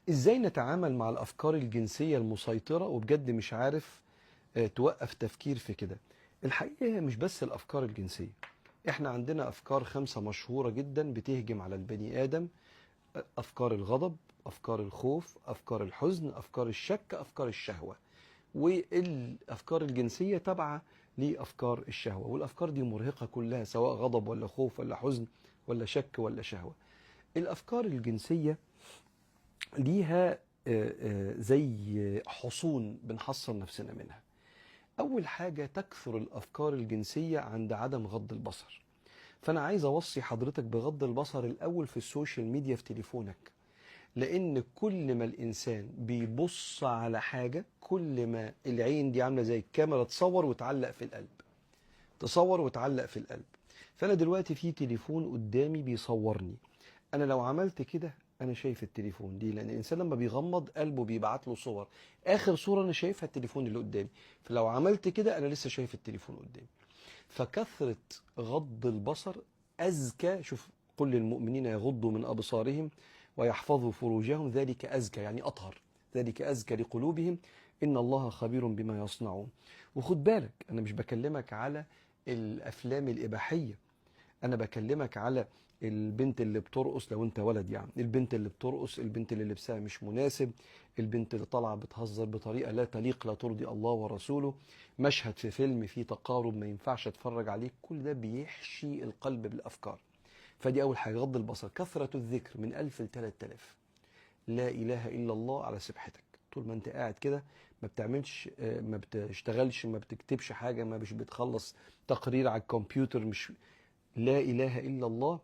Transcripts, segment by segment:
ازاي نتعامل مع الافكار الجنسية المسيطرة؟ وبجد مش عارف توقف تفكير في كده. الحقيقة هي مش بس الافكار الجنسية، احنا عندنا افكار 5 مشهورة جدا بتهجم على البني ادم: افكار الغضب، افكار الخوف، افكار الحزن، افكار الشك، افكار الشهوة. والافكار الجنسية تابعه لافكار الشهوة، والافكار دي مرهقة كلها، سواء غضب ولا خوف ولا حزن ولا شك ولا شهوة. الافكار الجنسية ليها زي حصون بنحصن نفسنا منها. اول حاجة، تكثر الافكار الجنسية عند عدم غض البصر. فانا عايز اوصي حضرتك بغض البصر الاول في ال social media في تليفونك، لان كل ما الانسان بيبص على حاجة، كل ما العين دي عامله زي الكاميرا، تصور وتعلق في القلب، تصور وتعلق في القلب. فانا دلوقتي في تليفون قدامي بيصورني، انا لو عملت كده انا شايف التليفون دي، لان الانسان لما بيغمض قلبه بيبعت له صور، اخر صوره انا شايفها التليفون اللي قدامي، فلو عملت كده انا لسه شايف التليفون قدامي. فكثرة غض البصر أزكى. شوف، قل للمؤمنين يغضوا من أبصارهم ويحفظوا فروجهم ذلك أزكى، يعني أطهر، ذلك أزكى لقلوبهم إن الله خبير بما يصنعون. وخد بالك، أنا مش بكلمك على الأفلام الإباحية، أنا بكلمك على البنت اللي بترقص، لو أنت ولد يعني، البنت اللي بترقص، البنت اللي لبسها مش مناسب، البنت اللي طالعة بتهزر بطريقة لا تليق، لا ترضي الله ورسوله، مشهد في فيلم فيه تقارب ما ينفعش اتفرج عليه، كل ده بيحشي القلب بالأفكار. فدي أول حاجة، غض البصر. كثرة الذكر من 1000 ل 3000، لا إله إلا الله على سبحتك طول ما أنت قاعد كده، ما بتعملش، ما بتشتغلش، ما بتكتبش حاجة، ما مش بتخلص تقرير على الكمبيوتر، مش لا إله إلا الله،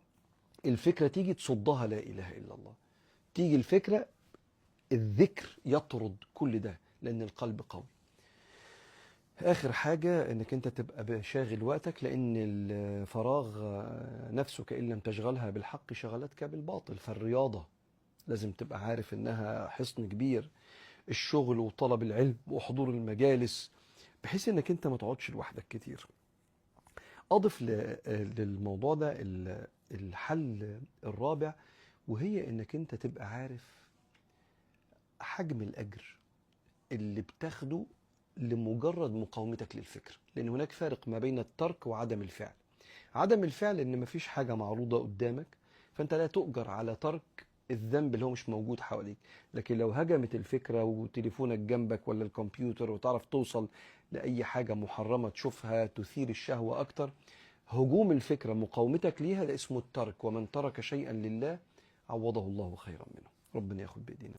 الفكرة تيجي تصدها لا إله إلا الله، تيجي الفكرة، الذكر يطرد كل ده لأن القلب قوي. آخر حاجة، إنك أنت تبقى شاغل وقتك، لأن الفراغ نفسك إن لم تشغلها بالحق شغلتك بالباطل. فالرياضة لازم تبقى عارف إنها حصن كبير، الشغل وطلب العلم وحضور المجالس، بحيث إنك أنت ما تقعدش لوحدك كتير. أضف للموضوع ده الحل الرابع، وهي إنك أنت تبقى عارف حجم الأجر اللي بتاخده لمجرد مقاومتك للفكر، لأن هناك فارق ما بين الترك وعدم الفعل. عدم الفعل إن مفيش حاجة معروضة قدامك، فأنت لا تؤجر على ترك الذنب اللي هو مش موجود حواليك. لكن لو هجمت الفكرة وتليفونك جنبك ولا الكمبيوتر وتعرف توصل لأي حاجة محرمة تشوفها تثير الشهوة أكتر، هجوم الفكرة مقاومتك ليها ده اسمه الترك. ومن ترك شيئا لله عوضه الله خيرا منه. ربنا ياخد بإيدينا.